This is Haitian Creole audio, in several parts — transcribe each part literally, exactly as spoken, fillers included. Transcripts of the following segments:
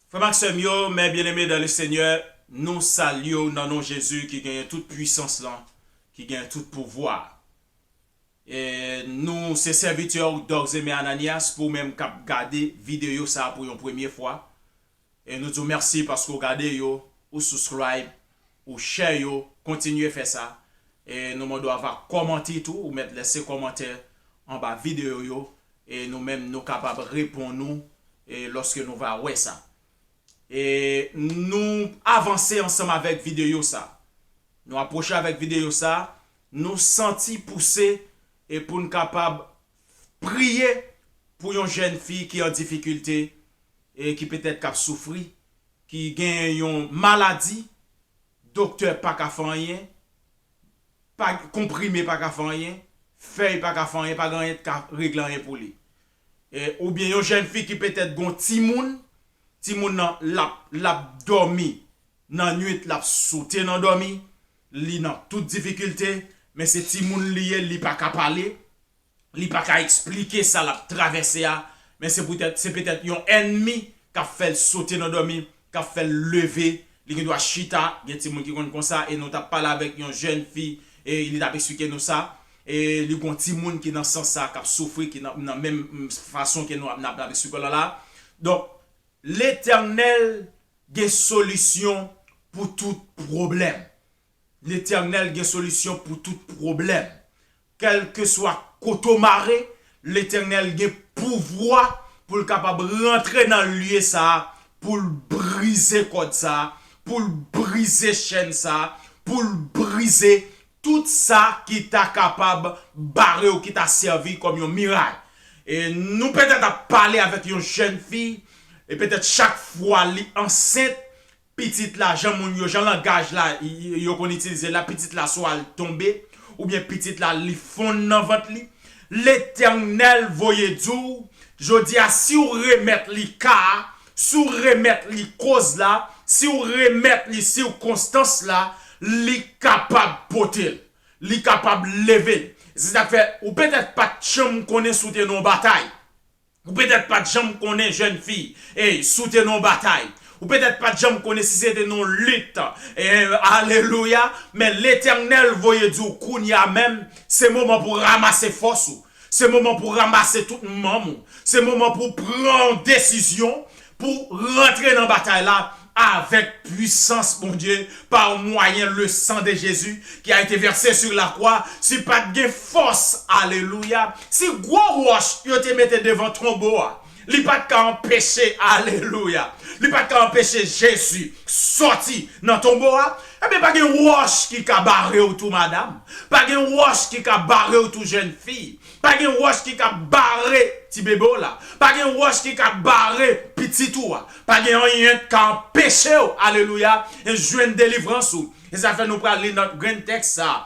Frè m ak sè m yo, mè byeneme dan le Senyè, nou salye w nan non Jezi ki genyen tout pwisans lan, ki genyen tout pouvwa. E nou se sèvitè w, Dòk Zeme Ananias, pou ou menm k ap gade videyo sa a pou yon premye fwa. E nou di w mèsi paske w gade yo, ou subscribe, ou share yo, kontinye fè sa. E nou mande w ava kòmante tou, ou mèt lèse kòmantè anba videyo yo, e nou menm nou kapab reponn ou, e lòske nou va wè sa. E nou avanse ansanm avèk videyo sa. Nou apwoche avèk videyo sa, nou santi pouse e pou n kapab priye pou yon jèn fi ki an difikilte e ki petèt k ap soufri, ki gen yon maladi, doktè pa ka fè anyen, pa, konprime pa ka fè anyen, fèy pa ka fè anyen, pa gen anyen k ka regle anyen pou li. E, oubyen yon jèn fi ki petèt gon timoun, timoun nan l ap, l ap dòmi nan nwit, l ap sote nan dòmi, li nan tout difikilte, men se timoun li ye, li pa ka pale, li pa ka eksplike sa l ap travèse a, men se poutèt, se petèt yon ènmi k ap fè l sote nan dòmi, k ap fè l leve, li gendwa chita, gen timoun ki konn konsa, e nou t ap pale avèk yon jèn fi, e li t ap eksplike nou sa, e li gon timoun ki nan sans sa, k ap soufri, ki nan, nan menm fason ke nou ap, n ap, n ap eksplike la la. Donk, Letènèl gen solisyon pou tout pwoblèm. Letènèl gen solisyon pou tout pwoblèm. Kèlkeswa kote w mare, Letènèl gen pouvwa pou l kapab rantre nan lye sa a, pou l brize kòd sa a, pou l brize chèn sa a, pou l brize tout sa ki ta kapab bare w, ki ta sèvi kòm yon miray. E nou petèt ap pale avèk yon jèn fi, e petèt chak fwa li ansent, pitit la, jan moun yo, jan langaj la, y-, y-, yo konn itilize la, pitit la swa l tonbe, oubyen pitit la, li fonn nan vant li. Letènèl voye di w, jodi a, si w remèt li ka a, si w remèt li koz la, si w remèt li sikonstans la, li kapab pote l. Li kapab leve l. Se sa k fè, ou petèt pa t janm konnen si w te nan yon batay. Ou petèt pa t janm konnen, jèn fi, ey, si w te nan yon batay. Ou petèt pa t janm konnen si se te nan yon lit. E, alelouya. Men Letènèl voye di w kounye a menm, se moman pou w ranmase fòs ou. Se moman pou w ranmase tout manm ou. Se moman pou w pran yon desizyon pou w rantre nan batay la avèk pwisans Bondye, pa mwayen le sang de Jésus qui a été versé sur la croix. Si pa t gen fòs, alelouya, si gwo wòch yo te mete devan tonbo a, li pa t ka anpeche, alelouya, li pa t ka anpeche Jezi sòti nan tonbo a, ebyen, pa gen wòch ki ka bare w tou, madanm. Pa gen wòch ki ka bare w tou, jèn fi. Pa gen wòch ki ka bare ti bebe w la. Pa gen wòch ki ka bare pitit ou a. Pa gen anyen k ka anpeche w, alelouya, e jwenn delivrans ou. E sa fè nou pral li nan grenn tèks sa a.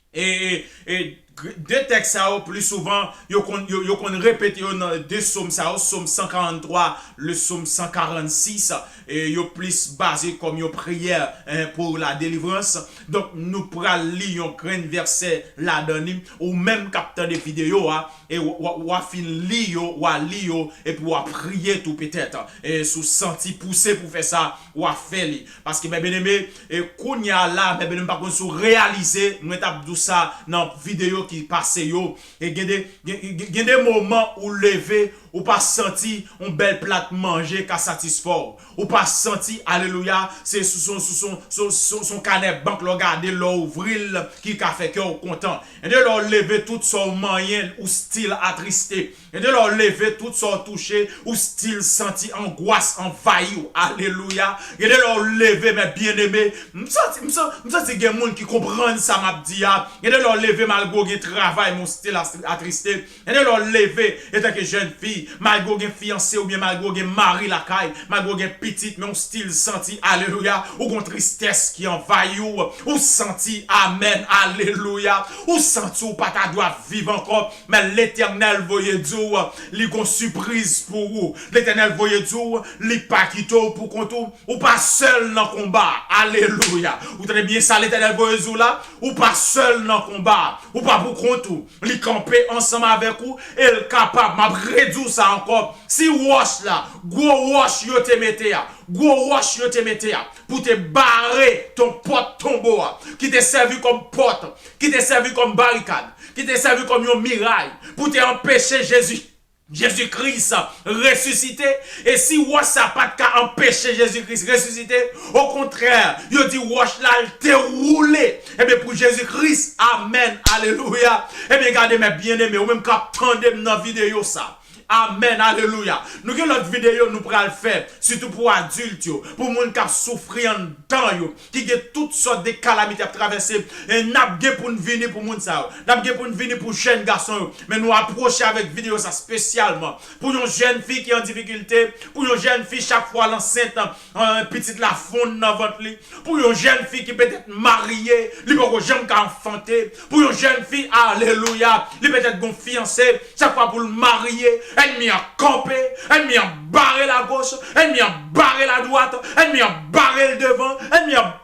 E, e, e, gr-, de tèks sa yo, pli souvan, yo konn, yo, yo konn repete yo nan de sòm sa yo, sòm san karanntwa, le sòm san karannsis, e yo plis baze kòm yon priyè, en, pou la delivrans. Donk, nou pral li yon grenn vèsè ladan li. Ou menm k ap tande videyo a, e w, w, w a fin li yo, w a li yo, epi w a priye tou petèt. E si w santi pouse pou fè sa, w a fè li. Paske, mè byeneme, e kounye a la, mè byeneme, m pa konn si w reyalize, mwen t ap di w sa nan videyo ki pase yo. E gen de, gen, gen, gen de moman ou leve, ou pa santi yon bèl plat manje ka satisfè w. Ou pa santi, alelouya, se sou son, sou son, sou, sou, sou kanè bank lè w gade, lè w ouvri l, ki ka fè kè w kontan. Gen de lè w leve, tout sa w manyen, ou still atriste. Gen de lè w leve, tout sa w touche, ou still santi angwas anvayi w. Alelouya. Gen de lè w leve, mè byeneme, m santi, m san-, m santi gen moun ki konprann sa m ap di a. Gen de lè w leve, malgre w gen travay, men w still as-, atriste. Gen de lè w leve, etanke jèn fi, malgre w gen fiyanse oubyen malgre w gen mari lakay, malgre w gen pitit, men w still santi, alelouya, ou gon tristès ki anvayi w, ou santi, amèn, alelouya, ou santi w pa ta dwe ap viv ankò, men Letènèl voye di w, li gon sipriz pou ou. Letènèl voye di w, li pa kite w pou kont ou. Ou pa sèl nan konba a. Alelouya. Ou tande byen sa Letènèl voye di w la? Ou pa sèl nan konba a. Ou pa pou kont ou. Li kanpe ansanm avèk ou e l kapab, m ap redi w sa ankò, si wòch la, gwo wòch yo te mete a, gwo wòch yo te mete a, pou te bare ton pòt tonbo a, ki te sèvi kòm pòt, ki te sèvi kòm barikad, ki te sèvi kòm yon miray, pou te anpeche Jezi, Jezi Kris resisite, e si wòch sa pa t ka anpeche Jezi Kris resisite, okontrè, yo di wòch la, l te woule. Ebyen, pou Jezi Kris, amèn, alelouya. Ebyen, gade, mè byeneme, ou menm k ap tande m nan videyo sa. Amèn, alelouya. Nou gen lòt videyo nou pral fè, sitou pou adilt yo, pou moun k ap soufri anndan yo, ki gen tout sòt de kalamite ap travèse. E n ap gen pou n vini pou moun sa yo. N ap gen pou n vini pou jèn gason yo. Men nou apwoche avèk videyo sa espesyalman pou yon jèn fi ki an difikilte, pou yon jèn fi chak fwa l ansent, an, pitit la fonn nan vant li. Pou yon jèn fi ki petèt marye, li poko janm ka anfante. Pou yon jèn fi, alelouya, li petèt gon fiyanse, chak fwa pou l marye, ènmi an kanpe, ènmi an bare l agoch, ènmi an bare l adwat, ènmi an bare l devan, ènmi an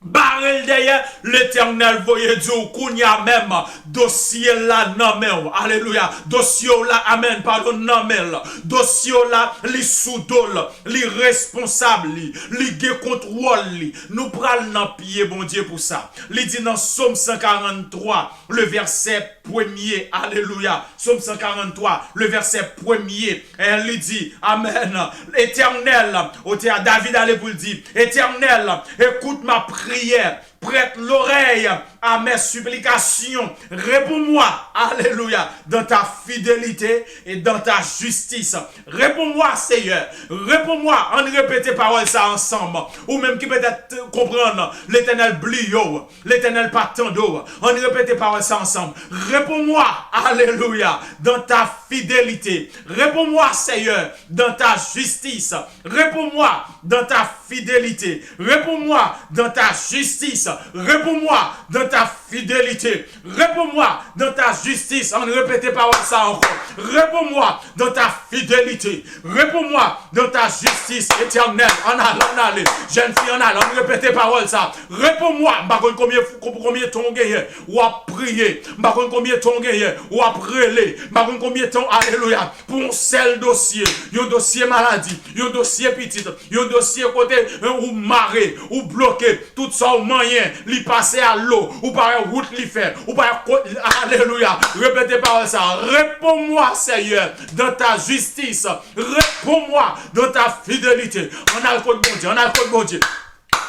bare l dèyè. Letènèl voye di w kounye a menm, dosye l la nan men w. Alelouya. Dosye w la, amèn, padon, nan men l. Dosye w la, li sou do l. Li responsab li. Li gen kontwòl li. Nou pral nan pye Bondye pou sa. Li di nan Sòm san karanntwa, le vèsè premye. Alelouya. Sòm san karanntwa, le vèsè premye. E li di, amèn. Etènèl, ote a David ale pou l di, Etènèl, écoute ma prière, prête l'oreille à mes supplications. Réponds-moi, alléluia, dans ta fidélité et dans ta justice. Réponds-moi, Seigneur. Réponds-moi. Ann repete pawòl sa ansanm. Ou menm ki petèt konprann, Letènèl bliye w. Letènèl pa tande w. Ann repete pawòl sa ansanm. Réponds-moi, alléluia, dans ta fidélité. Réponds-moi, Seigneur, dans ta justice. Réponds-moi dans ta fidélité. Réponds-moi dans ta justice. Réponds-moi dans ta fidélité. Réponds-moi dans ta justice. Ann repete pawòl sa ankò. Réponds-moi dans ta fidélité. Réponds-moi dans ta justice éternelle. Ann ale, ann ale. Jèn fi, ann ale. Ann repete pawòl sa. Réponds-moi. M pa konn konbyen, konbyen tan w genyen w ap priye. M pa konn konbyen tan w genyen w ap rele. M pa konn konbyen tan, alelouya, pou yon sèl dosye. Yon dosye maladi. Yon dosye pitit. Yon dosye kote, eh, ou mare, ou bloke. Tout sa w manyen, li pase a lo. Ou pa wè wout li fè. Ou pa wè kot, alelouya. Repete pawòl sa. Réponds-moi, Seigneur, dans ta justice. Réponds-moi dans ta fidélité. Ann al kot Bondye, ann al kot Bondye.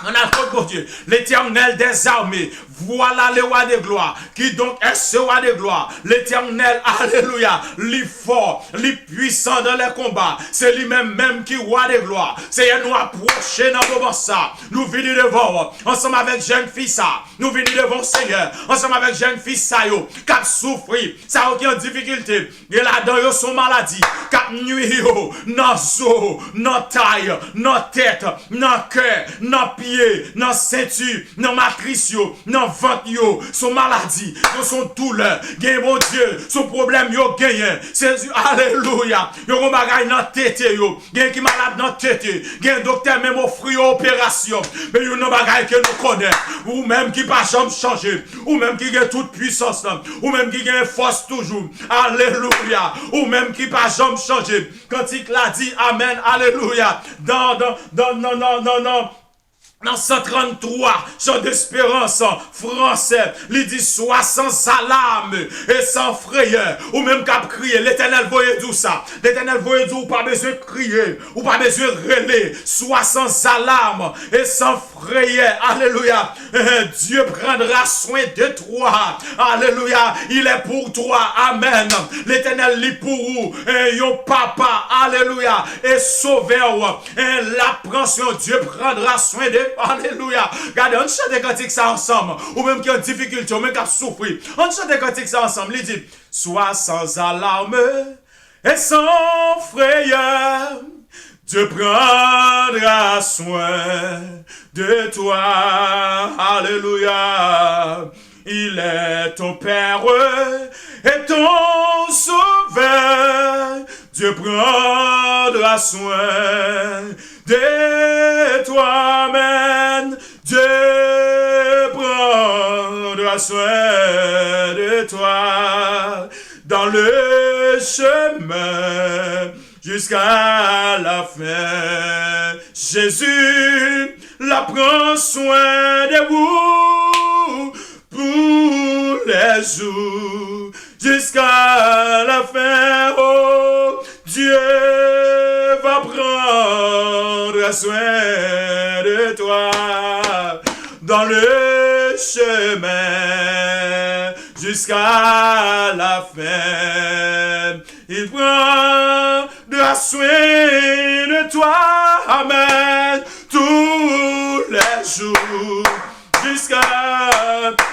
Ann al kot Bondye. L'Éternel des armées, voilà le roi de gloire. Qui donc est ce roi de gloire? L'Éternel, alléluia, li fò, li pwisan dans les combats. Se li menm menm ki rwa de glwa. Seyè, nou apwoche nan moman sa. Nou vini devan w ansanm avèk jèn fi sa. Nou vini devan w, Seyè, ansanm avèk jèn fi sa yo k ap soufri, sa yo ki an difikilte. Gen ladan yo se yon maladi k ap nwi yo nan zo, nan tay, nan tèt, nan kè, nan pye, nan senti, nan matris yo, nan vant yo. Se yon maladi, yo se yon doulè. Gen, Bondye, se yon pwoblèm yo genyen. Sezi, alelouya. Yo gon bagay nan tete yo. Gen ki malad nan tete. Gen doktè menm ofri yo operasyon. Men youn nan bagay ke nou konnen, ou menm ki pa janm chanje, ou menm ki gen tout pwisans lan, ou menm ki gen fòs toujou. Alelouya. Ou menm ki pa janm chanje. Kantik la di, amèn, alelouya. Dans, dans, dans, dans, dans, dans, dans, dans san tranntwa, Chant d'Espérance fransè, li di, sois sans alarme et sans frayeur. Ou menm k ap kriye, Letènèl voye di w sa. Letènèl voye di w, ou pa bezwen kriye, ou pa bezwen rele. Sois sans alarme et sans frayeur. Alelouya. Dieu prendra soin de toi. Alelouya. Il est pour toi. Amèn. Letènèl li pou ou. Eh, yon papa. Alelouya. E sovè w. Eh, l ap pran swen w. Dieu prendra soin de. Alelouya. Gade, ann chante kantik sa ansanm. Ou menm ki an difikilte, ou menm k ap soufri. Ann chante kantik sa ansanm. Li di, sois sans alarme et sans frayeur, Dieu prendra soin de toi. Alléluia. Il est ton Père et ton Sauveur. Dieu prendra soin de toi. Amen. Dieu prendra soin de toi. Dans le chemin jusqu'à la fin. Jésus la prend soin de vous pour les jours jusqu'à la fin. Oh, Dieu va prendre soin de toi dans le chemin jusqu'à la fin. Il prendra soin de toi, amen, tous les jours jusqu'à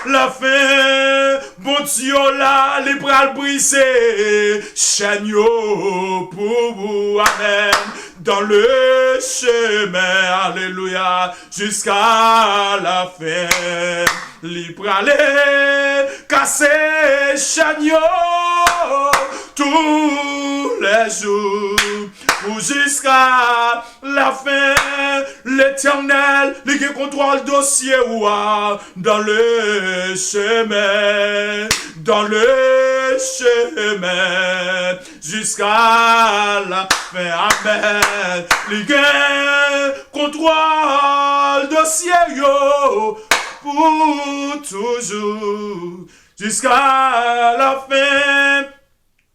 la fin. Bondye la, li pral brize chèn yo pou ou, amen. Dans le chemin, alelouya, jusqu'à la fin. Li prale kase chèn yo tous les jours ou jusqu'à la fin. Letènèl, li gen kontwòl dosye ou a dans le chemin, dans le chemin jusqu'à la fin. Amen. Li gen kontwòl dosye yo pou toujou, jusqu'à la fin.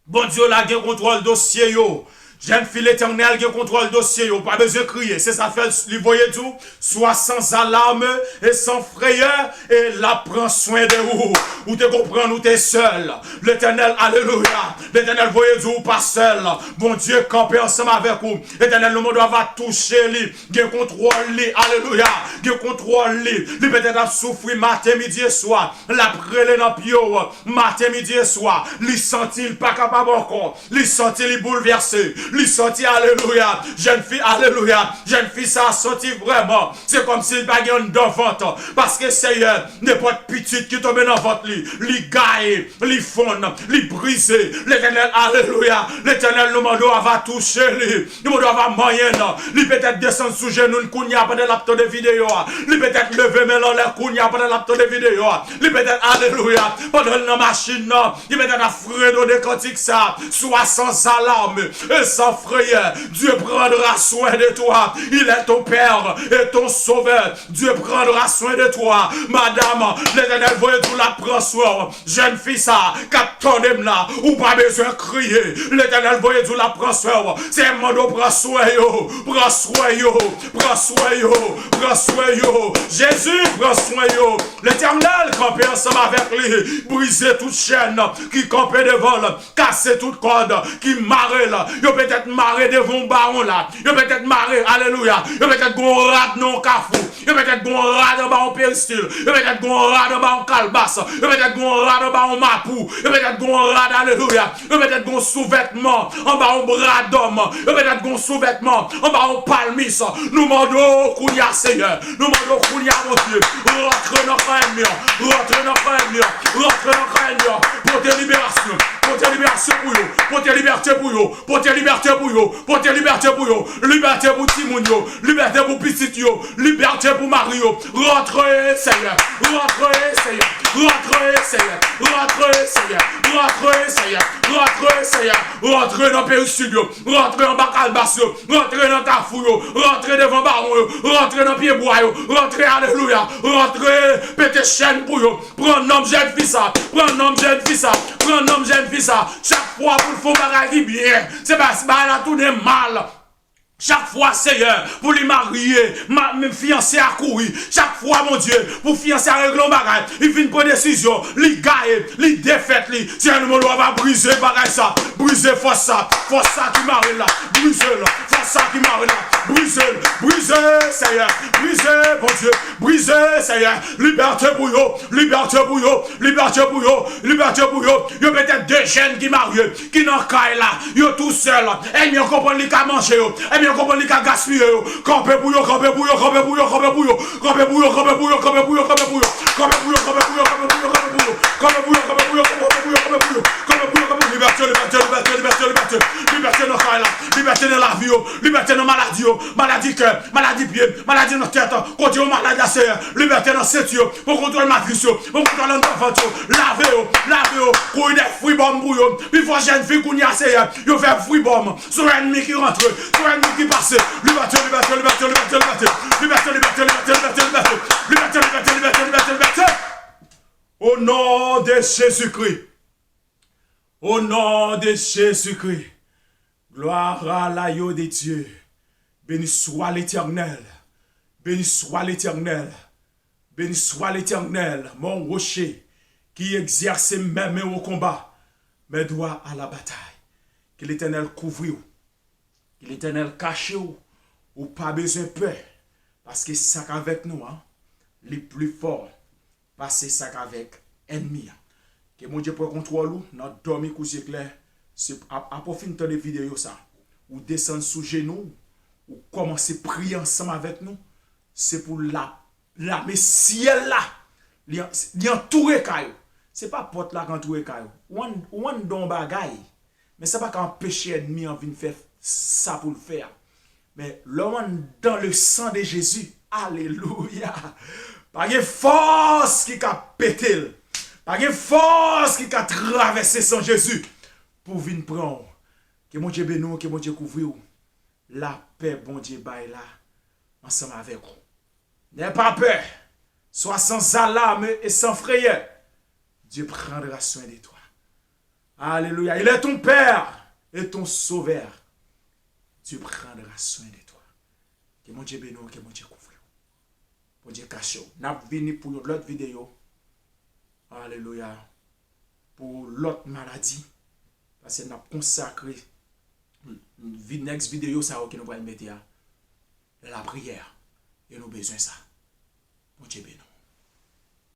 Bondye la gen kontwòl dosye yo. Jèn fi, Letènèl gen kontwòl dosye yo. Pa bezwen kriye. Se sa fè li voye di w, sois sans alarme et sans frayeur, e l ap pran swen de ou. Ou te konprann ou te sèl. Letènèl, alelouya. Letènèl voye di w ou pa sèl. Bondye kanpe ansanm avèk ou. Letènèl, nou mande w va touche li. Gen kontwòl li, alelouya. Gen kontwòl li. Li petèt ap soufri maten, midi e swa. L ap rele nan pye w maten, midi e swa. Li santi l pa kapab ankò. Li santi li boulvèse. Li santi, alelouya. Jèn fi, alelouya. Jèn fi sa santi vrèman se kòmsi li pa gen anndan vant. Paske, Seyè, nenpòt pitit ki tonbe nan vant li, li gaye, li fonn, li brize. Letènèl, alelouya. Letènèl, nou mande w a va touche li. Nou mande w a va manyen l. Li petèt desann sou jenou l kounye a pandan l ap tande videyo a. Li petèt leve men l anlè kounye a pandan l ap tande videyo a. Li petèt, alelouya, pandan l nan machin nan, li petèt ap fredone kantik sa. Sois sans alarme et sans frayeur. Dieu prendra soin de toi. Il est ton Père et ton Sauveur. Dieu prendra soin de toi. Madanm, Letènèl voye di w l ap pran swen w. Jèn fi sa k ap tande m la, ou pa bezwen kriye. Letènèl voye di w l ap pran swen w. Se mande w pran swen yo, pran swen yo, pran swen yo, pran swen yo. Jezi pran swen yo. Letènèl kanpe ansanm avèk li. Brize tout chèn ki kanpe devan l. Kase tout kòd ki mare l. Yo petèt mare devan yon bawon la. Yo petèt mare, alelouya. Yo petèt gon rad nan yon kafou. Yo petèt gon rad anba yon peristil. Yo petèt gon rad anba yon kalbas. Yo petèt gon rad anba yon mapou. Yo petèt gon rad, alelouya. Yo petèt gon souvètman anba yon bradòm. Yo petèt gon souvètman anba yon palmis. Nou mande w kounye a, Seyè. Nou mande w kounye a, Bondye. Rantre nan kan ènmi an. Rantre nan kan ènmi an. Rantre nan kan ènmi an. Pote liberasyon. Pote liberasyon pou yo. Pote libète pou yo. Pote libète pou yo. Pote libète pou yo. Libète pou timoun yo. Libète pou pitit yo. Libète pou mari yo. Rantre, Seyè. Rantre, Seyè. Rantre, Seyè. Rantre, Seyè. Rantre, Seyè. Rantre, Seyè. Rantre nan peristil yo. Rantre anba kalbas yo. Rantre nan kafou yo. Rantre devan bawon yo. Rantre nan pyebwa yo. Rantre, alelouya. Rantre, pete chèn pou yo. Pran nanm jèn fi sa. Pran nanm jèn fi sa. Pran nanm jèn fi sa. Chak fwa pou l fè yon bagay ki byen, se pa si bagay la tounen mal. Chak fwa, Seyè, pou li marye, ma, men fiyanse a kouri. Chak fwa, Bondye, pou fiyanse a regle yon bagay, li fin pran desizyon, li gaye, li defèt li. Seyè, nou mande w a va brize bagay sa. Brize fòs sa. Fòs sa ki mare l la. Brize l. Fòs sa ki mare l la. Brize l. Brize, Seyè. Brize, Bondye. Brize, Seyè. Libète pou yo. Libète pou yo. Libète pou yo. Libète pou yo. Yo petèt de jèn ki marye, ki nan kay la. Yo tousèl. Ènmi an konprann li ka manje yo. Ènmi an konprann li ka gaspiye yo. Kanpe pou yo, kanpe pou yo, kanpe pou yo, kanpe pou yo. Kanpe pou yo, kanpe pou yo, kanpe pou yo, kanpe pou yo. Kanpe pou yo, kanpe pou yo, kanpe pou yo, kanpe pou yo. Kanpe pou yo, kanpe pou yo, kanpe pou yo, kanpe pou yo, kanpe pou yo, kanpe pou yo. Libète, libète, libète, libète, libète. Libète nan kay la, libète nan lavi yo, libète nan maladi yo, maladi kè, maladi pye, maladi nan tèt, kote yo malad la, Seyè. Libète nan senti yo, pran kontwòl matris yo, pran kontwòl anndan vant yo. Lave yo, lave yo, kouri dèyè fribòm pou yo. Pifò jèn fi kounye a, Seyè, yo fè fribòm. Se yon ènmi ki rantre, se yon ènmi ki pase. Libète, libète, libète, libète, libète. Libète, libète, libète, libète, libète. Libète, libète, libète, libète, libète. O non de Jezikri. O non de Jezikri. Gloire à l'agneau de Dieu. Béni soit l'Éternel. Béni soit l'Éternel. Béni soit l'Éternel, mon rocher, qui exerce mes mains au combat, mes doigts à la bataille. Ke Letènèl kouvri w. Ke Letènèl kache w. Ou pa bezwen pè. Paske sa k avèk nou an, li pli fò pase sa k avèk ènmi an. Ke Bondye pran kontwòl ou nan dòmi kou zye klè. Se ap, apre w fin tande videyo sa, ou desann sou jenou w, ou kòmanse priye ansanm avèk nou. Se pou la, lame syèl la, li, li antoure kay ou. Se pa pòt la k antoure kay ou. Ou ann, ou anndan yon bagay. Men sa pa ka anpeche ènmi an vin fè sa pou l fè a. Men lè w anndan le san de Jezi, alelouya! Pa gen fòs ki ka pete l. Pa gen fòs ki ka travèse san Jezi pou vin pran w. Ke Bondye beni w, ke Bondye kouvri w. Lapè Bondye bay la ansanm avèk ou. N'aie pas peur, sois sans alarme et sans frayeur. Dieu prendra soin de toi. Alléluia. Il est ton Père et ton Sauveur. Dieu prendra soin de toi. Ke Bondye beni w, ke Bondye kouvri w. Bondye kache w. N ap vini pou yon lòt videyo. Alelouya. Pou lòt maladi. Paske n ap konsakre vi-, next videyo sa yo ke nou pral mete a. Lapriyè. E nou bezwen sa. Bondye beni w.